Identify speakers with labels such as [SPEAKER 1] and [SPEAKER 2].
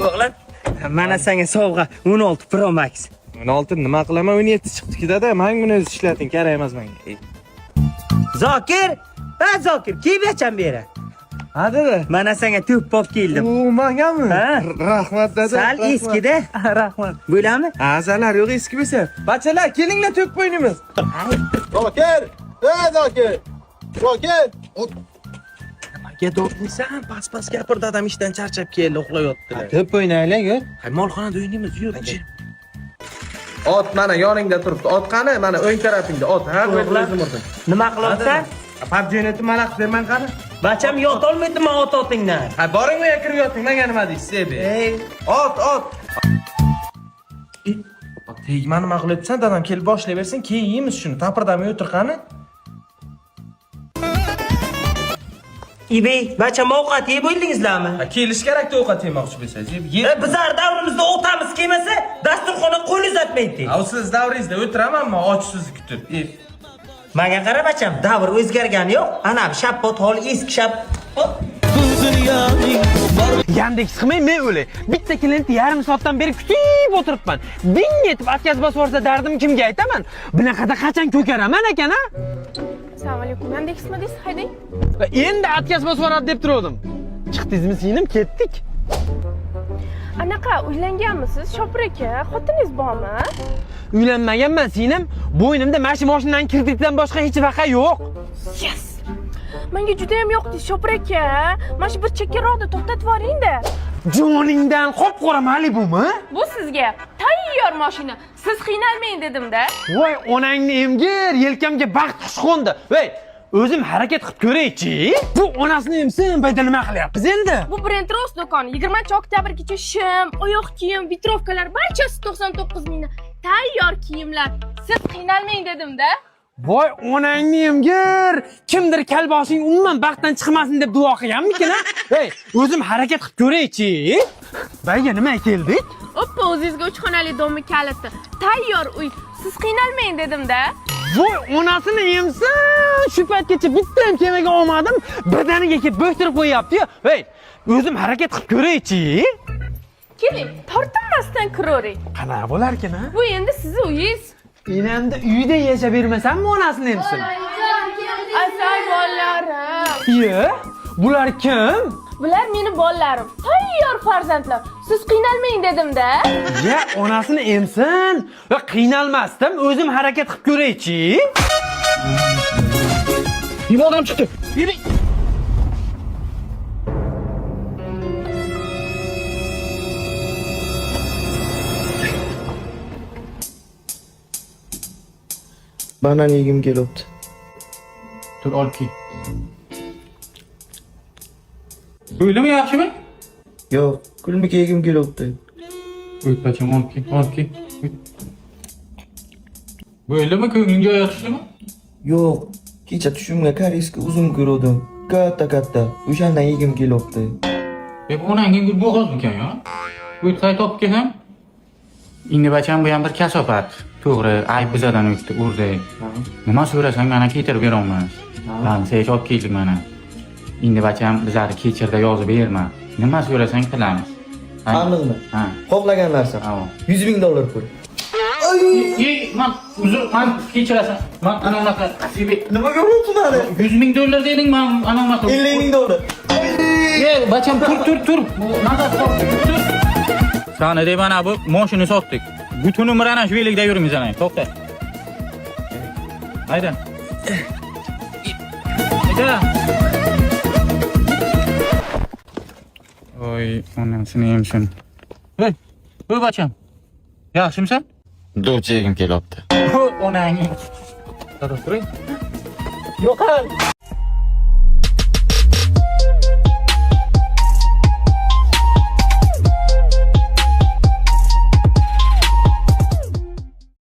[SPEAKER 1] O'g'lim, mana senga sovg'a 16 Pro Max.
[SPEAKER 2] 16 nima qilaman? 17 chiqdi-ku dada. Mang buni o'zi ishlating, kerak emas menga.
[SPEAKER 1] Zokir, ha Zokir, kelib yacham beri.
[SPEAKER 2] Ha dada.
[SPEAKER 1] Mana senga to'p olib keldim.
[SPEAKER 2] U mangami?
[SPEAKER 1] Ha.
[SPEAKER 2] Rahmat dada.
[SPEAKER 1] Sal
[SPEAKER 2] rahmat.
[SPEAKER 1] eskida.
[SPEAKER 2] Rahmat.
[SPEAKER 1] Bo'ladimi?
[SPEAKER 2] Ha, zarar yo'q eski bo'lsa. Bachalar, kelinglar to'p o'ynaymiz.
[SPEAKER 3] Zokir! Ey Zokir! Zokir!
[SPEAKER 2] Nimaga dodlaysan? Pas-pas gapir dadam ishdan charchab keldi, uxlayotdilar.
[SPEAKER 3] To'p o'ynaylik, yur.
[SPEAKER 2] Ha, molxonada o'ynaymiz, yur.
[SPEAKER 3] Ot mana yoningda turibdi. Ot qani? Mana o'ng tarafingda ot. Ha,
[SPEAKER 1] O'g'lim.
[SPEAKER 3] o'zim urdim.
[SPEAKER 1] Nima qilyapsan?
[SPEAKER 2] PUBG o'ynatib mana qilib berman qani.
[SPEAKER 1] Bacham yotolmaydi man ot otingdan.
[SPEAKER 2] Ha, boring uyga kirib yoting, menga nima deysiz, ey?
[SPEAKER 1] Ey,
[SPEAKER 2] Ot, ot. Tegma nima qilyapsan? Dadam kelib boshlayversin, keyin yeymiz shuni. Tapirdamay o'tir qani.
[SPEAKER 1] Ibey, bacham ovqat yeb bo'ldingizlarmi?
[SPEAKER 2] Ha, kelish kerak-da ovqat yemoqchi bo'lsangiz. Yeb.
[SPEAKER 1] E, bizlar davrimizda otamiz kelmasa, dasturxonga qo'l uzatmaydi.
[SPEAKER 2] Ha, siz davringizda o'tiramanmi och sizni kutib? Ey.
[SPEAKER 1] Menga qara bacham, davr o'zgargani yo'q. Ana shappot holi eski shappot.
[SPEAKER 4] Yandex qilmay men o'lay. Bitta klientni yarim soatdan beri kutib o'tiribman. Ding etib отказ bosib yuborsa dardim kimga aytaman? Bunaqada qachon ko'karaman ekan a?
[SPEAKER 5] Assalomu alaykum. Yandexmi deysiz, haydang.
[SPEAKER 4] Endi отказ bosib yuboradi deb turgandim. Chiqdingizmi singlim, ketdik.
[SPEAKER 5] Anaqa uylanganmisiz, Shopir aka? Xotiningiz bormi?
[SPEAKER 4] Uylanmaganman singlim. Bo'ynimda mana shu mashinaning kreditidan boshqa hech vaqa yo'q.
[SPEAKER 5] Yes. Menga juda ham yoqdi, Shopir aka. Mana shu bir chekkaroqda to'xtatib yuboring-da.
[SPEAKER 4] Joningdan qop-qora Malibu'mi?
[SPEAKER 5] Bu sizga tayyor mashina. Siz qiynalmang dedim-da.
[SPEAKER 4] Voy onangni emgir, yelkamga baxt qush qo'ndi. Voy, o'zim harakat qilib ko'ray-chi. Bu onasini emsin, bayda nima qilyapmiz endi?
[SPEAKER 5] Bu Brand Rose do'koni 20 oktyabrgacha shim, oyoq kiyim, vitrovkalar barchasi 99 mingdan. Tayyor kiyimlar. Siz qiynalmang dedim-da.
[SPEAKER 4] Voy onangni emgir! Kimdir kalboshing umuman baxtdan chiqmasin deb duo qilganmikin a? Ey, o'zim harakat qilib ko'ray-chi. Bayga nima keldik?
[SPEAKER 5] Oppa, o'zingizga 3 xonali domni kaliti. Tayyor uy. Siz qiynalmang dedim-da.
[SPEAKER 4] Voy onasini emsin! Shu paytgacha bitta ham kemaga olmadim. Birdaniga kelib bo'shtirib qo'yyapti-yu. Ey, o'zim harakat qilib ko'ray-chi.
[SPEAKER 5] Keling, tortinmasdan kiravering.
[SPEAKER 4] Qanaqa bo'larkin a?
[SPEAKER 5] Bu endi sizni uyingiz.
[SPEAKER 4] Enamni uyida yashab bermasammi onasini emsin?
[SPEAKER 5] Asal bolalarim.
[SPEAKER 4] Iye, bular kim?
[SPEAKER 5] Bular meni bolalarim. Tayyor farzandlar. Siz qiynalmang dedim-da.
[SPEAKER 4] Ya onasini emsin. Va qiynalmasdim, o'zim harakat qilib ko'ray-chi.
[SPEAKER 6] Nima odam chiqdi? Yuri.
[SPEAKER 7] Banan yegim kelyapti.
[SPEAKER 6] Tur olib kel. O'ylama yaxshimi?
[SPEAKER 7] Yo'q, kulmik yegim kelyapti.
[SPEAKER 6] O'yt bacham olib kel, olib kel. Bo'ldimi ko'ngling joyiga tushdimi?
[SPEAKER 7] Yo'q, kecha tushimga koreyskiy uzum ko'rdim. Katta-katta. O'shandan yegim kelyapti.
[SPEAKER 6] E bu onangning gul bo'g'ozmikan ya? O'yt qayt olib kelsam. Endi bacham bu ham bir kasofat. To'g'ri, ayb bizadan o'tdi, urdi. Nima so'rasang mana keltirib berolmas. Lan, olib keldik mana. Endi bacham bizlarni kechirda yozib berma. Nima so'rasang qilamiz. Ha?
[SPEAKER 7] Aniqmi?
[SPEAKER 6] Ha.
[SPEAKER 7] Xohlagan narsam.
[SPEAKER 6] Ha.
[SPEAKER 7] 100 ming dollar pul.
[SPEAKER 6] Ey, man uzr, man kechirasan. Man ana unaqa
[SPEAKER 7] Nimaga uryapsan mani?
[SPEAKER 6] 100 ming dollar deding, man ana unaqa.
[SPEAKER 7] 50 ming dollar.
[SPEAKER 6] Ey, bacham tur, tur, tur. Bu nazar tur. Sani deb mana bu mashina sotdik. Butun umr ana shu velikda yurmiz ana. To'xta. Hayda. Hayda. Oy, onasini emsin. Hey, bu bacham. Yaxshimisan?
[SPEAKER 8] Do'ch yegim kelyapti.
[SPEAKER 6] Onangni. Turing. Yo'qol.